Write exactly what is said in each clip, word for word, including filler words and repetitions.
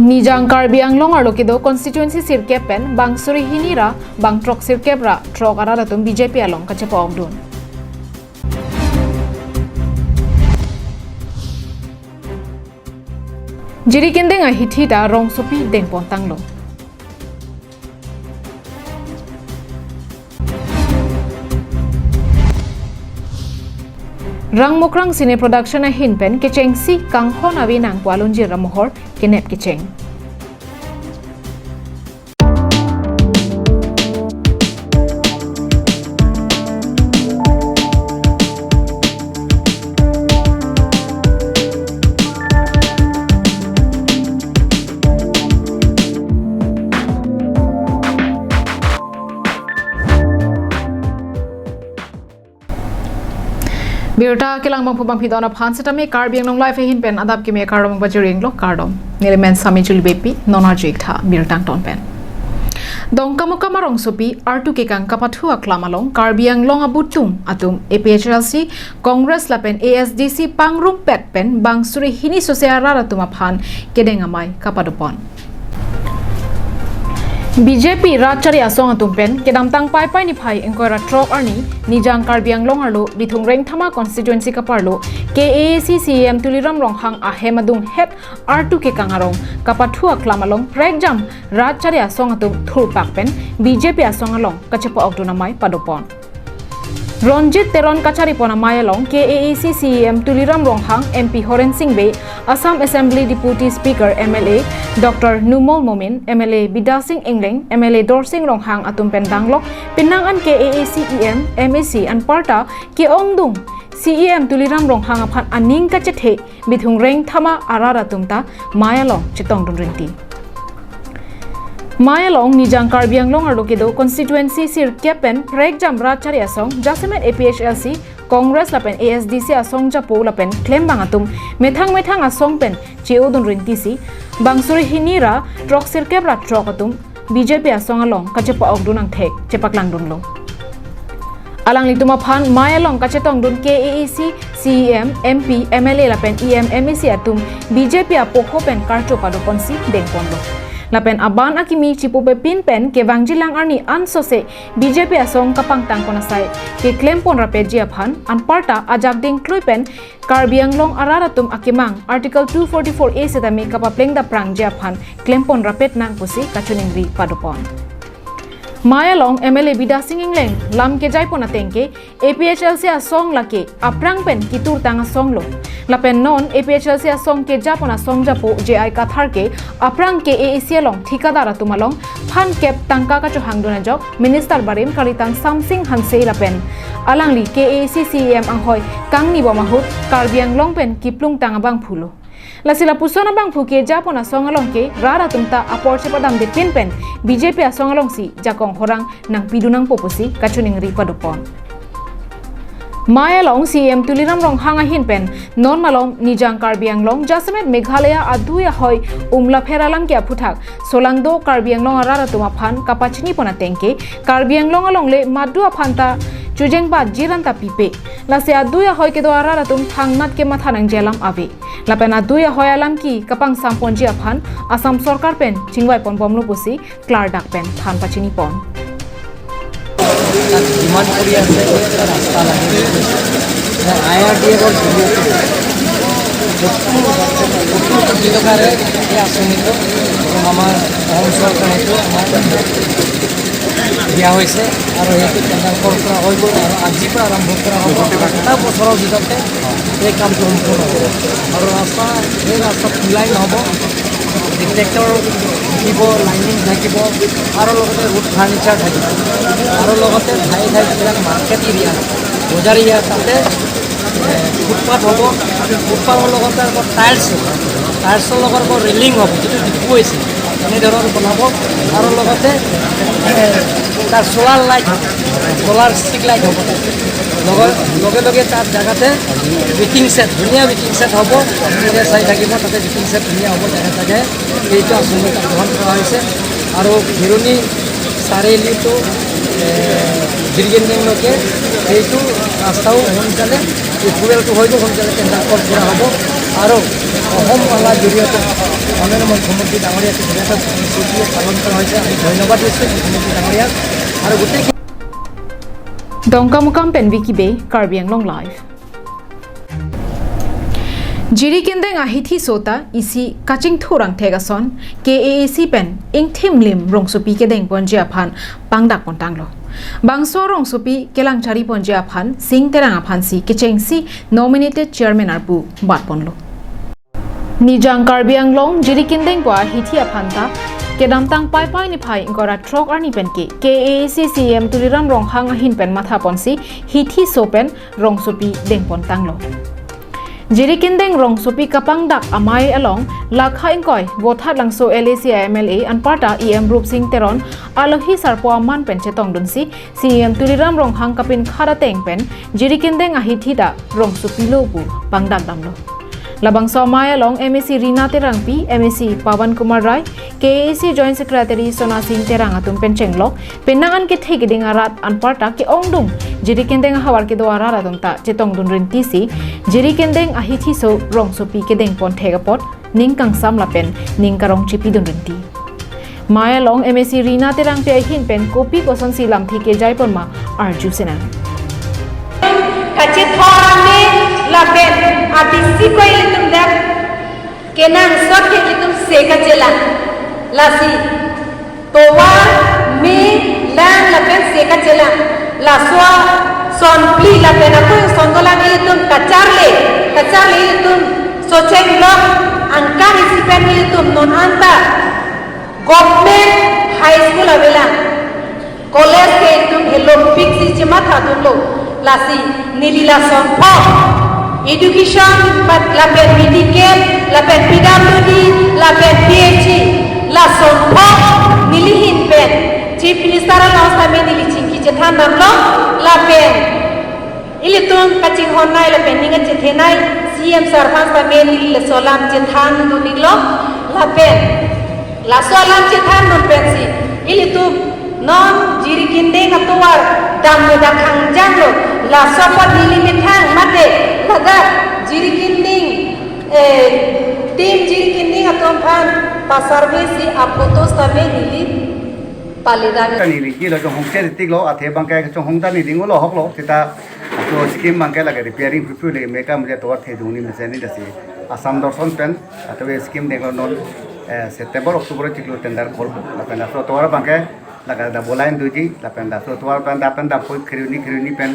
Nijang Karbi Anglong arlo kedo constituency sirkep pen bang suri hini ra bang throk sirkep ra throk arat atum B J P along kachepa-okdun. Jirikindeng ahithi ta rongsopi dengpon tanglo. Rangmukrang Cine Production ahin pen kechengsi Kanghon Avi Nangpu alunjir amohor kenep kecheng. Birta kelang bangphu bangphi don aphan setame Karbi Anglong Live ahin pen adap keme kardom pajir-inglo, kardom. Neli men Sami Juli Beypi, non arju-ik tha birta angton pen. Dongkamukam arongsopi artu kekang kapathu aklam along Karbi Anglong abutum atum A P H L C, Congress lapen A S D C pangrumpet pen bang suri hini sose arat atum aphan kedeng amei kapadopon. B J P rat chari asong atum pen kedamtang Paipai niphai ingkoi ra throk arni Nijang Karbi Anglong arlo Bithung Rengthama constituency kaparlo K A A C C E M Tuliram Ronghang ahem adunghet artu kekang arong kapathu aklam along prekjam rat chari asong atum thurpak pen B J P asong along kachepa-okdun amei padopon. Ronjit Teron kacharipon amei along K A A C C E M Tuliram Ronghang, M P Horen Sing Bey, Assam Assembly Deputy Speaker M L A Doctor Numal Momin, M L A Bidya Sing Engleng, M L A Dorsing Ronghang atum pen danglok penang an K A A C E M, M A C anparta ke-ongdung C E M Tuliram Ronghang aphan aning kachethe Bithung Rengthama arat atum ta mei along chetongdun rinti. Mei along Nijang Karbi Anglong arlo kedo constituency sirkep pen prekjam rat chari asong jasemet A P H L C, Congress lapen A S D C asong japo lapen klembang atum methang methang asong pen che-odun rintisi bang suri hini ra throk sirkep ra throk atum B J P asong along kachepa-okdun angthek chepaklangdunlo. Alanglitum aphan mei along kachetongdun K A A C C E M, M P, M L A lapen E M, M A C atum B J P apoho pen karcho padoponsi dengponlo. Lapen aban akimi chipupe pin pen kevangjilang arni ansose B J P asong kapangtangpon asai keklempon rapetji aphan anparta ajak dingklui pen Karbi Anglong arat atum akemang Article two forty-four A setame kapapleng daprangji aphan klempon rapet nang pusi kachiningri padopon. Mei along M L A Bidya Sing Engleng lam kejaipon ateng ke A P H L C asong lake aphrang pen kitur tang asong lo. Lapen non A P H L C asong kejapon asong japo J I Kathar ke aphrang K A A C along thikadar atum along phan kep tangka kachohangdun ajok Minister barim kalitan Samsing Hanse lapen alangli K A A C C E M anghoi kangni bom ahut Karbi Anglong pen kiplung tang abangphu lo. Lasi lapuson abangphu kejapon asong along ke rat atum ta apor chepadamde pin pen B J P asong alongsi jakong horang nangpidun nangpo pusi kachiningri padopon. Mei along C E M Tuliram Ronghang ahin pen non malom Nijang Karbi Anglong jasemet Meghalaya adui ahoi umlapher alam ke aphuthak solangdo Karbi Anglong arat atum aphan kapachinipon ateng ke Karbi Anglong alongle madu aphan ta chujengba jiran ta pipe. Lasi adui ahoi kedo arat atum thangnat kematha nangji alam ave. Lapen adui ahoi alam ke kapangsamponji aphan Assam sorkar pen chingvaiponbomlo pusi klardak pen than pachinipon. তাত ডিমাণ্ড কৰি আছে, ৰাস্তা লাগে। I R D এফৰ জৰিয়তে সত্তৰ, সত্তৰ কোটি টকাৰে এই আঁচনিটো আমাৰ অসম চৰকাৰে এইটো আমাক দিয়া হৈছে আৰু সেইটো টেণ্ডাৰ কল কৰা হৈ গ'ল আৰু আজিৰ পৰা আৰম্ভ কৰা হ'ব। এটা বছৰৰ ভিতৰতে এই কামটো সম্পূৰ্ণ হ'ব আৰু ৰাস্তা, এই ৰাস্তাত কুলাই নহ'ব, ৰিফ্লেক্টৰ থাকিব, লাইনিং থাকিব আৰু লগতে ৰুট ফাৰ্ণিচাৰ থাকিব আৰু লগতে ঠায়ে ঠায়ে যিবিলাক মাৰ্কেট এৰিয়া, বজাৰ এৰিয়া, তাতে ফুটপাথ হ'ব, ফুটপাথৰ লগতে আকৌ টাইলছ হ'ব, টাইলছৰ লগত আকৌ ৰেলিং হ'ব, যিটো ডিপু হৈছে, এনেধৰণৰ বনাব আৰু লগতে তাৰ চ'লাৰ লাইট হ'ব, চ'লাৰ ষ্ট্ৰীট লাইট হ'ব। লগে, লগে লগে তাৰ জেগাতে ৱেটিং শ্বেড, ধুনীয়া ৱেটিং শ্বেড হ'ব, কোনে চাই থাকিব, তাতে ৱেটিং শ্বেড ধুনীয়া হ'ব জেগা জেগাই। এইটো আঁচনি তাত গ্ৰহণ কৰা হৈছে আৰু খেৰণি চাৰিআলিটো, এ, জিৰিগেণ্ডিংলৈকে এইটো ৰাস্তাও সোনকালে, এপ্ৰুভেলটো হৈ গ'ল, সোনকালে টেণ্ডাৰ কল কৰা হ'ব। আৰু অসম মালাৰ জৰিয়তে মাননীয় মুখ্যমন্ত্ৰী ডাঙৰীয়াক ধন্যবাদ পালন কৰা হৈছে। আমি ধন্যবাদ দিছোঁ মুখ্যমন্ত্ৰী ডাঙৰীয়াক আৰু গোটেই Dongkamukam pen Vicky Bey, Karbi Anglong Live. Jirikindeng ahithi sota isi kachingthurang thek ason K A A C pen ingthim lim rongsopi kedengponji aphan pangdakpontanglo. Bangso rongsopi kelangchariponji aphan Sing Terang aphansi kechengsi nominated chairman arpu batponlo. Nijang Karbi Anglong Jirikindeng pu ahithi aphanta kedamtang Paipai niphai ingkoi ra throk arni penke K A A C C E M Tuliram Ronghang ahin pen mathaponsi hithi so pen rongsopi dengpontanglo. Jirikindeng rongsopi kapangdak amei along lakha ingkoi Vothatlangso L A C M L A anparta E M Rupsing Teron alohi sarpo aman pen chetongdunsi C E M Tuliram Ronghang kapinkhat ateng pen Jirikindeng ahithi ta rongsopilo pu pangdakdamlo. Labangso amei along M A C Rina Terangpi, M A C Pawan Kumar Rai, K A A C Joint Secretary Sona Sing Terang atum pen chenglok penang an kethe keding arat anparta ke-ongdung Jirikindeng ahavar kedo arat atum ta chetongdun rintisi Jirikindeng ahithi so rongsopi kedengpon thek apot ning kangsam lapen ning karong chipidun rinti. Amei along M A C Rina Terangpi ahin pen kopi kosonsi lamthe kejaiponma arju sinang. Kachethor ame lapen abisi ko ilitum dak kenangsot ke ilitum se kachelang. Lasi tovar, me, lang lapen se kachelang. Laso asonphli lapen ako ason dolang ilitum kacharli, kacharli ilitum Socheng Block angkang isi pen ilitum non anta Government High School avelang, college ke itum helopik si chematha dunlo. Lasi neli lasonpho education pat lapen medical lapen P W D lapen P H E lasonpho neli hin pen Chief Minister along sitame neli chingki chethan damlo lapen ilitum kachinghonnei lapen ning kachethenei C M sir aphan sitame neli laso alam chethan dun-iklo lapen laso alam chethan dun pensi ilitum non Jirikindeng atovar dam lo, dak hangjang lo, laso apot neli methang mate ladak Jirikindeng, eh, team Jirikindeng atum aphan pasarve si aphoto sitame neli palidan. Kani lingki lo chonghong che tik lo, athe abangke chonghong ta neli ngolo hok lo, seta laso scheme abangke lake repairing pupu le meka muje tovar thedung ni mesen ni dasi Assam Darshan pen, athe scheme denglo non, eh, September, October chiklo tender call lapen laso tovar abangke lake da bolai duji, lapen laso tovar pen da pen da poi kheroni kheroni pen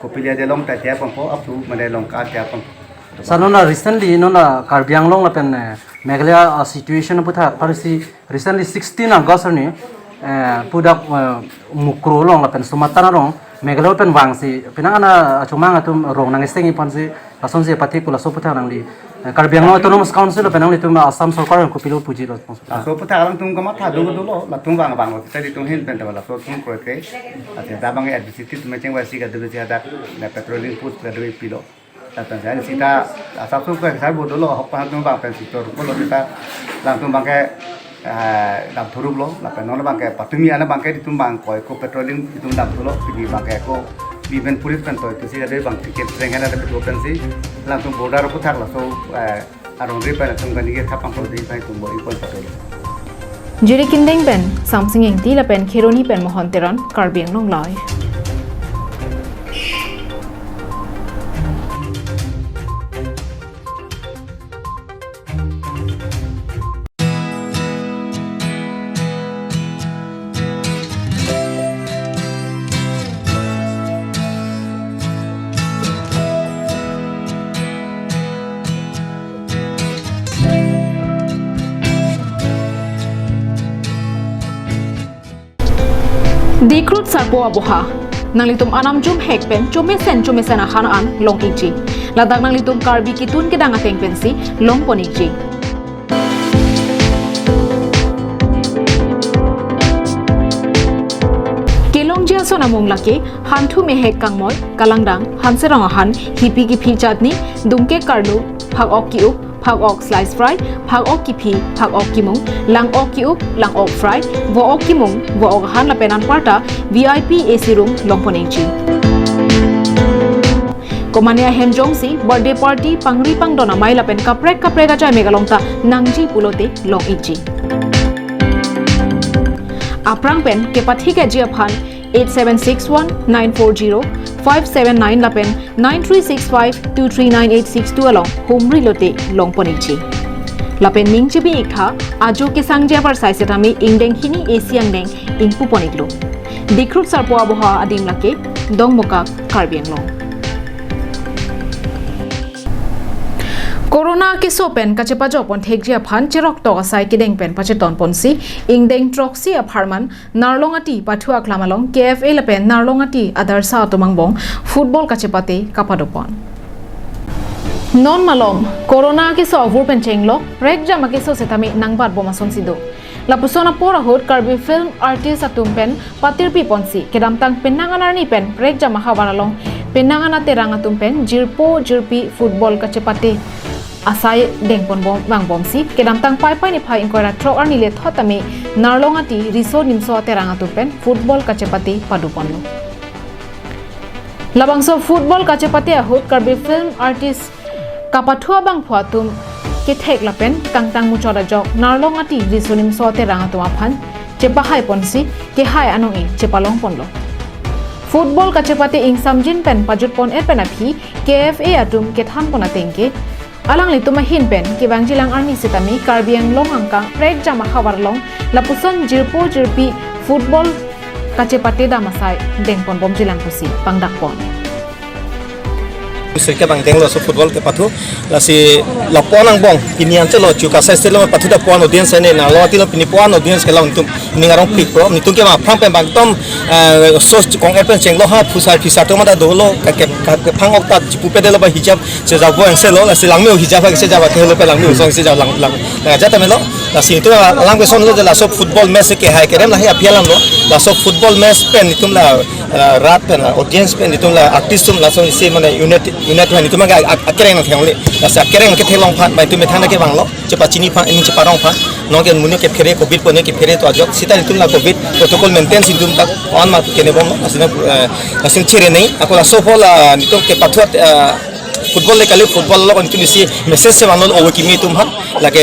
kopili adelong ta dia pongpo up to mane long ka dia pongpo. Sir, nona recently nona Karbi Anglong lapen, eh, Meghalaya, ah, situation aphuthak parsi recently sixteen August arni, eh, pudak, eh, Mukroh along lapen Sumatra along Meghalaya pen vangsi penang an achomang atum rong nang-istengji aphansi lasonsi pathik pu laso aphuthak nangli, eh, Karbi Anglong Autonomous Council lapen nanglitum Assam Sorkar kopilo puji lo? Laso aphuthak alangtum kamatha do dolo, latum vang vanglo, seta ilitum hin pen ta laso atum kroikre. Athe da abang advisory team chengvaisi kadokave si hadak na patrolling post kadokave pilo. Lapen seta asap sup ke sar bodo lo, hok pahan tum abang pen sitor ko lo seta alangtum abangke, eh, dam thuruplo, lapen non abangke patumi an abangke itum abang koi ko patrolling itum dam thulo, pini abangke ko biben police pen toi, tusi ada abang ticket reng ada betul pensi, alangtum border aphuthak laso, eh, arong ri pen atum kani ke thapang polo di pai tum bo ipon patrol. Jirikindeng pen Samsing Engti lapen Kheroni pen Mohon Teron, Karbi Anglong Live. Dikrut sarpo aboha. Nanglitum anam jumhek pen chomesen chomesen ahan an long-ikji. Ladak nanglitum Karbi ketun kedang ateng pensi longpon-ikji. Kelongji ason amung lake Hanthu Mehek Kangmoi, Kalangdang, Hanserong ahan, Hipi Kiphi Chutney, Dungkek Karlu, Phak-ok Ki-up, Phak-ok Slice Fry, Phak-ok Kiphi, Phak-ok Kimung, Lang-ok Ki-up, Lang-ok Fry, Vo-ok Kimung, Vo-ok ahan lapen anparta V I P A C room longpon-ikji. Komane ahem jongsi birthday party, pangri pangdon amei lapen kaprek kaprek ajai mek along ta nangji pulote long-ikji. Aphrang pen kepathikji aphan eight seven six one nine four zero five seven nine lapen nine three six five two three nine eight six two along humri lote longpon-ikji. Lapen ning chibi-iktha, ajo kesangji apar sai setame ingdeng hini A C angdeng ingpupon-iklo. Dikhrut sarpo aboha adim lake Dongmukak, Karbi Anglong. Corona keso pen kachepajokpon thekji aphan cheroktok asai kedeng pen pachetonponsi ingdeng throksi apharman Narlong Ati pathu aklam along K F A lapen Narlong Ati adarsa atum angbong football kachepate kapadopon. Non malom Corona keso avur pen chenglok prekjam akeso setame nangbatbom asonsi do. Lapuson apor ahut Karbi film artist atum pen patirpiponsi kedamtang penang an arni pen prekjam ahavar along penang an aterang atum pen jirpo jirpi football kachepate asai dengponbom vangbomsi kedamtang Paipai niphai ingkoi ra throk arni lethot tame Narlong Ati riso nimso aterang atum pen football kachepate padoponlo. Labangso football kachepate ahut Karbi film artist kapathu abangphu atum kethek lapen kangtang muchot ajok Narlong Ati riso nimso aterang atum aphan chepahaiponsi kehai anong-e chepalongponlo. Football kachepate ingsamjin pen pajutpon-et pen aphi K F A atum kethanpon ateng ke alanglitum ahin pen kevangjilang arni setame Karbi Anglong angkang prekjam ahavar along lapuson jirpo jirpi football kachepate dam asai dengponbomjilang pusi pangdakpon. Sir ke bang denglo laso football kepathu, lasi lapu-an angbong pini an chelo chu kasai state lo pathu ta pu-an audience ne, Narlong Ati lo pini pu-an audience ke long tum ning arong pik pro, nitum ke ma phrang pen bang tom, eh, so kong-et pen chenglo ha phusar phisar to ma ta dolo, ka ke, ka ke phang-ok ta chipu pe delo ba hijab sejabo ang selo, lasi langme-o hijab ha sejaba ke lo pe langme-o song sejaba lang lang. Nah, jata melo, lasi nitum alang ke sonlo je laso football match kehai kerem lahai aphi alam lo, laso football match pen nitum la, eh, rat pen la audience pen nitum la artist atum laso isi mane unit unit pen nitum ke ak-, akereng nangthengle, lasi akereng kethelong aphan bai nitum methang ke banglo, chepachini aphan, ini cheparong aphan, non ke monit kephere covid pone kephere to ajok, sita nitum la covid protocol maintain si nitum ta on ma kene bom, lasi na, eh, lasi chere nei, ako laso pho la nitum kepathu, eh, football le kali football lo kon tumi si message se bang lo owe kimi atum aphan. Lake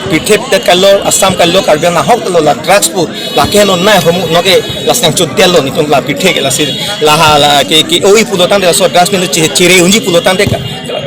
pirthe det kalo, Assam kalo, Karbi Anglong ahok lo la drugs pu lake lo nai homu, non ke lasi nangchot detlo nitum la pirthe ke lasi laha la ke ke oi pulo tangte laso drugs pen che-, chere unji pulo tangte ka,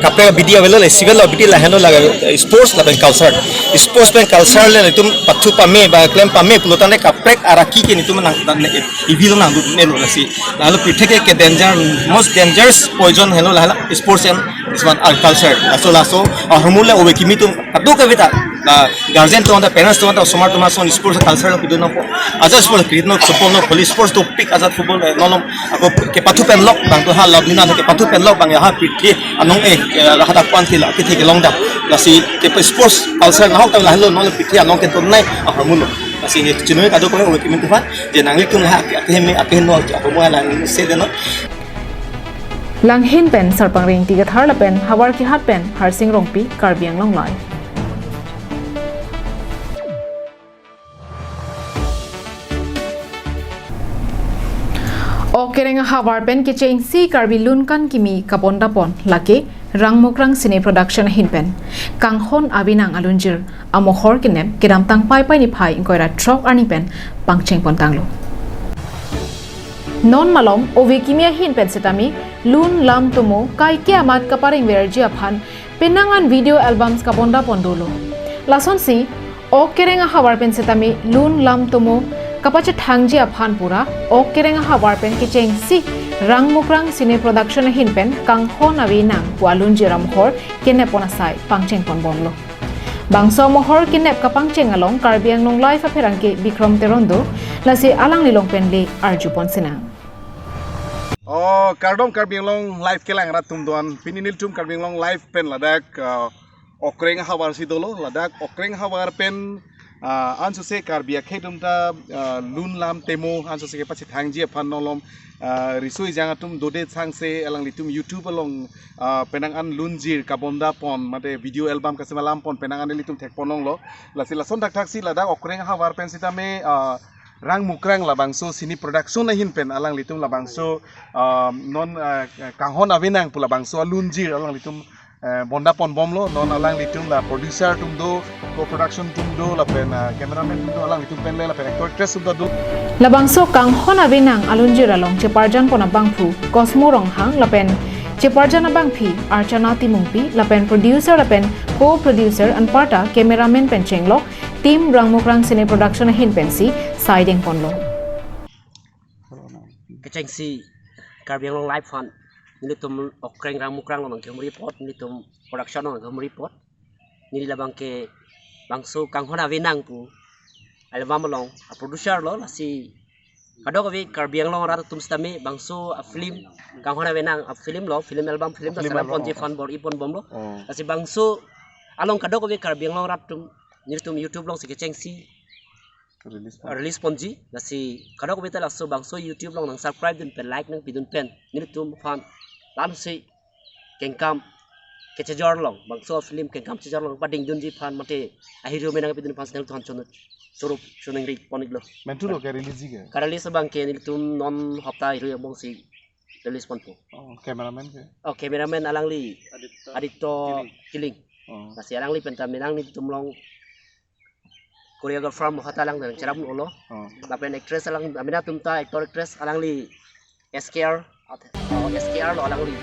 kaprek abidi avelo le civil abidi lahenlo la, eh, sports lapen culture. Sports pen culture le nitum pathu pame ba klem pame pulo tangte kaprek araki ke nitum nang, nang, eh, ivi lo nangdunelo lasi. Lalo pirthe ke, ke danger, most dangerous poison helo lahala sports and this one, uh, culture. Laso laso, uh, ahormu le owe kimi atum kadokave ta, uh, guardian atum ta, parents atum ta, osomar atum ason sports culture lo pidun nangpo. Aja sports, cricket lo, football lo, volley sports dopik ajat football, eh, nolom, ako kepathu pen lok bang to ha lab nina kepathu pen lok bang ya ha pirthe anong-e, eh, hadak pan thila, pirthe kelong dam. Lasi ke sports culture nahok ta lahelo nolom pirthe anong ke tonai ahormu lo. Lasi ne chinoi kadokave owe kimi atum aphan je nanglitum ha, akeheme, akeheno, ako mo lang se deno. Langhin pen Sarpangri Ingti Kathar lapen Havar Kihat pen Harsing Rongpi, Karbi Anglong Live. Ok Kereng ahavar pen kechengsi Karbi Lun Kan Kimi kabondapon lake Rangmukrang Cine Production ahin pen Kanghon Avi Nang alunjir amohor kenep kedamtang Paipai niphai ingkoi ra throk arni pen pangchengpon tanglo. Non malom owe kimi ahin pen setame lun lam tomo kaike amat kaparengverji aphan penang an video albums kabondapon dolo. Lasonsi Ok Kereng ahavar pen setame lun lam tomo kapachethangji aphan pura Ok Kereng ahavar pen kechengsi Rangmukrang Cine Production ahin pen Kanghon Avi Nang pu alunjir amohor kenep pon asai pangchengponbomlo. Bangso amohor kenep kapangcheng along Karbi Anglong Live apherangke Bikrom Teron do, lasi alanglilong pen le arjupon sinang. Oh, kardom Karbi Anglong Live kelang rat atum doan. Pini nelitum Karbi Anglong Live pen ladak, uh, Ok Kereng ahavar si dolo, ladak Ok Kereng ahavar pen, uh, ansose Karbi akhei atum ta, uh, lun lam tomo ansose kepachethangji aphan nolom, uh, riso ejang atum dode sangse alanglitum YouTube along, uh, penang an lunjir kabondapon mate video album kaselam pon penang an nelitum thekpon longlo. Lasi lason thakthak si ladak Ok Kereng ahavar pen setame, uh, Rangmukrang labangso cine production ahin pen alanglitum labangso, ah, non, ah, Kanghon Avenang pu labangso alunjir alanglitum, eh, bonda ponbomlo, non alanglitum la producer atum do, co-production atum do, lapen, ah, cameraman atum do, alanglitum pen le lapen actor actress atum do. Labangso Kanghon Avenang alunjir along cheparjan pon abangphu Cosmo Ronghang lapen cheparjan abangpi Archana Timungpi lapen producer lapen co-producer anparta cameraman pen chenglok team Rangmukrang Cine Production ahin pensi saideng ponlo. Kechengsi Karbi Anglong Live aphan nelitum Okreng Rangmukrang along nangkehumri apot, nelitum production along nangkehumri apot. Neli labang ke bangso Kanghon Avenang pu album along a producer lo, lasi kadokave Karbi Anglong arat atum sitame bangso a film Kanghon Avenang a film lo, film album film ta Film salam album, ponji oh. Aphan bor-i ponbomlo. Oh. Lasi bangso along kadokave Karbi Anglong arat atum nelitum YouTube alongsi kechengsi Release pon. Release ponji, lasi kadokave ta laso bangso YouTube along nang subscribe dun pen, like nangpidun pen nelitum aphan lamsi kengkam kechejor along, bangso film kengkam chejor along padingdunji aphan mate ahirjume nangpidun aphan channel thon chonut surup choningri pon-iklo. Mentu lo ke release ji ke? Ka-release abang ke nelitum non hapta hirui angbongsi release ponpo. Oh, cameraman ke? Oh, cameraman alangli Aditya Aditya Killing. Killing. Oh. Lasi alangli pen ta menang nelitum along choreographer mo hata lang dan cheram ulo. Oh. Lapen actress alang, amena atum ta actor actress alangli S K R, oh, S K R lo alangli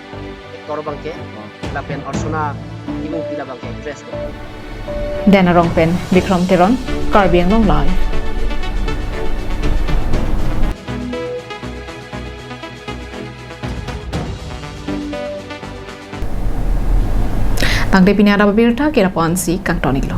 actor abang ke. Oh. Lapen Archana Timungpi labang ke actress lo. Den Arong pen Bikram Teron, Karbi Anglong Live. Tangte pini adap abirta kira ponsi kangton-iklo.